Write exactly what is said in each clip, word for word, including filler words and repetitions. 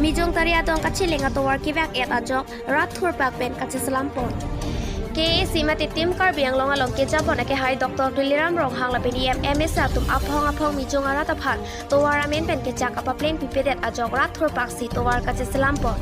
Ijong tari adong kachileng atovar kevak-et ajok rat thurpak pen kacheselam pon. K A A C mate Team Karbi Anglong along kejapon akehai Doctor Tuliram Ronghang lapen E M M A C atum aphong aphong Mijong arat aphan tovar amen pen kechak apapleng pipedet ajok rat thurpak si tovar kacheselam pon.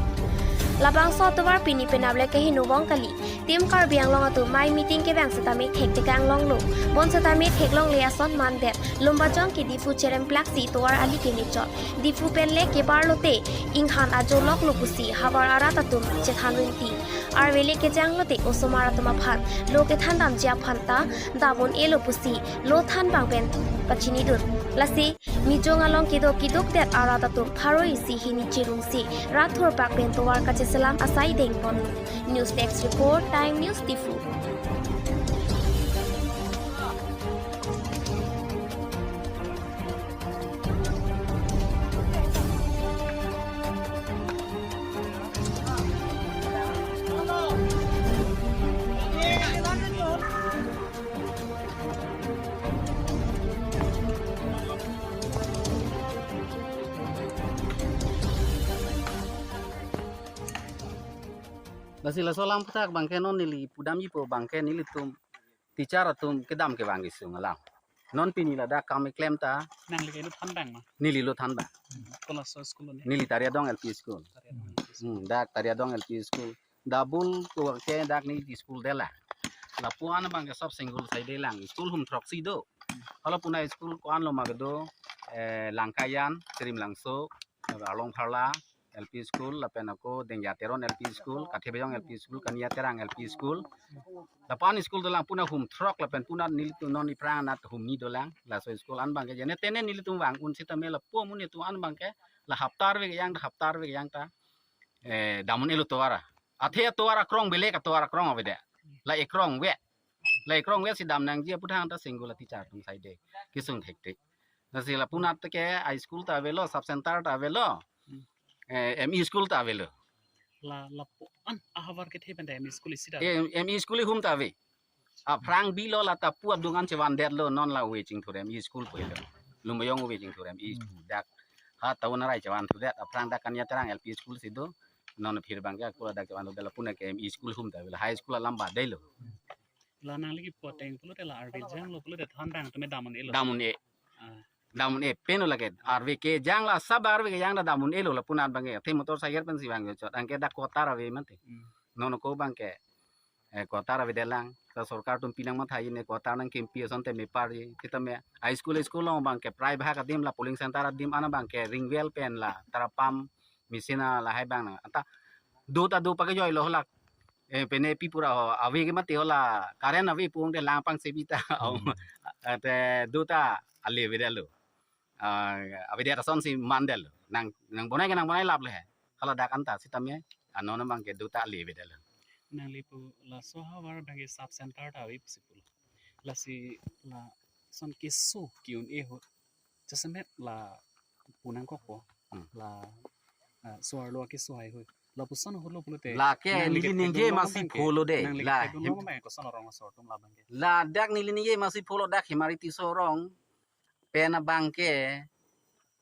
Labangso atovar pini penap le kehingno vong kali. Team Karbi Anglong atum mai meeting kevang setame thekthek anglonglo. Bon setame theklongle ason mandet. Lumbajong ke Diphu cheremplak si tovar ali kemechot. Diphu pen le kebar lote inghan ajoloklo pusi havar arat atum chethan rinti. Arve le kejang lote osomar atum aphan lo kethan damji aphan ta dam un-elo pusi lo thanbang pen pachinidun. Lasi Mijong along kedo kiduk det arat atum pharo isi hini chirungsi rat thurpak pen tovar kacheselam asai dengponlo. News Desk Report, Time News Diphu. Lasi laso alam aputhak abangke non neli pudamji pu abangke nelitum teacher atum kedam kevang kesung alam. Non pini ladak kam keklem ta. Nangli ke lo thanbang ma? Neli lo thanbang. Ko laso school lo ne? Neli Tariadong L P School. Tariadong L P School. Hmm, dak Tariadong L P School. Double ko ke dak neli school detlang. Lapu-an abangke sop single side lang. School hum throksi do. Hala puna school ko-an lo ma kedo, eh, Langkayan, Trimlangso, Arlong Pharla L P School, lapen ako Dengja Teron L P School, Kathibejong L P School, Kania Terang L P School. Lapu-an school dolang puna hum throk lapen puna nelitum non iphrang anat hum ni dolang. Laso school an abangke jene tene nelitum vang un sitame lapu amonit atum an abangke la hapta arve kejang, hapta arve kejang ta, eh, dam un-elo tovar. Athe tovar akrong belek atovar akrong avedet. La ekrong ave. La ekrong ave si dam nangji aputhak ta single teacher atum side kesung thekthek. Lasi lapu anat ke high school ta avelo, sub center ta avelo. Hmm. Eh, M E school ta avelo. La lapu-an ahavar kethe pen da M E school isi da. Eh, M E school hum ta ave. Aphrang bilo la ta pu adung an chevandetlo non la ove Chingthur M E school pu helo. Lumbajong ove Chingthur M E school. Hmm. Dak ha town arai chevanthedet aphrang dak Kania Terang L P school si do. Non phir abangke ako ladak chevanthedet lapu anat ke M E school hum ta avelo. High school alam badelo. La nangli kepu ateng pulote la arve janglo pulote thanbang tame dam un-elo. Dam un-e. Ah. Dam un-e pen lo lake. Arve kejang la sab arve kejang ta dam un-elo lapu anat abangke. Athe motorcycle pensi vang chot. Anke dak quarter ave mate. Hmm. Non ako abangke. Eh, quarter avedetlang. Ta sorkar atum pinang matha ne quarter nangkimpi asonte meparji. Sitame high school, school along abangke prai bhag adim la polling center adim an abangke ring well pen la tarapam machine lahai abang nang. Anta do ta do pakejoilo hala. Eh, pene pi pura ho, ave ke mati hala, current ave pu ong te lang pangsepi ta. Hmm. Ante do ta ale avedetlo. Ah, avedet asonsi mandetlo. Nang, nangbonai ke nangbonai lap le. Hala dak anta sitame, ah, non abangke do ta ale avedetlo. Nangli pu laso ahavar abangke sub center ta ave pusi pulo. Lasi lason keso ke-un-e ahut jasemet lapu nangkokpo. Hmm. La, ah, so-arlo akeso haihui. Lapuson ahutlo pulote. Lake nangli neli ningje kedun masi abangke, pholo de. Nangli la kedun hem- abangke koson arong asor atum la abangke. Ladak neli ningje masi pholo dak Hemari Tisso arong pen abangke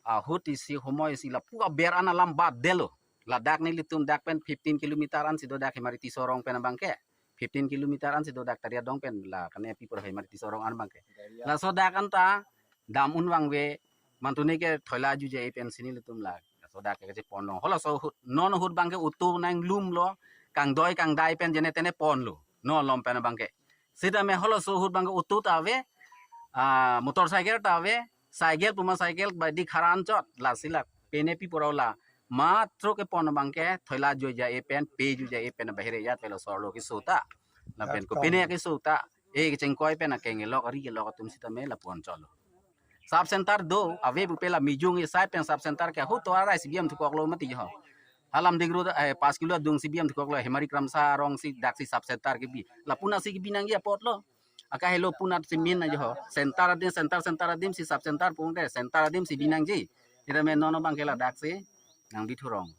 ahut isi homoi isi lapu aber an alam badetlo. Ladak nelitum dak pen fifteen kilometer ansi do dak Hemari Tisso arong pen abangke. Fifteen kilometer ansi do dak Tariadong pen la kane pi pura Hemari Tisso arong an abangke. Laso dak anta dam un vangve mantune ke thoila juje pensi nelitum la. Laso dak ke cheponlo. Halaso ahut, non ahut abangke auto nanglumlo, kangdoi kangdai pen jene tene ponlo. Non along pen abangke. Sitame halaso ahut abangke auto ta ave, ah, motorcycle ta ave, cycle puma cycle ba dik haran chot, lasi la pene pi pura la. Matro kepon abangke, thoila juje pen, pe juje pen, bahire jat velo so-arlo keso ta. Lapen ko pene keso ta, eh, kechengkoi pen akeng elok, ari elok atum sitame lapu-an chotlo. Sub center do, ave pupe la Mijong asai pen sub center ke ahut tovar arai si biam thukoklo mati ho. Halam Degro, eh, pas kilo adung si biam thukoklo, Hemari Kramsa arong si dak si sub center kebi. Lapu anat si kebi nangji apotlo. Aka helo pu anat si min na jo. Center adim, center, center adim si sub center pu ong te, center adim si bi nangji. Sitame non abangke ladak si nangbi thurong.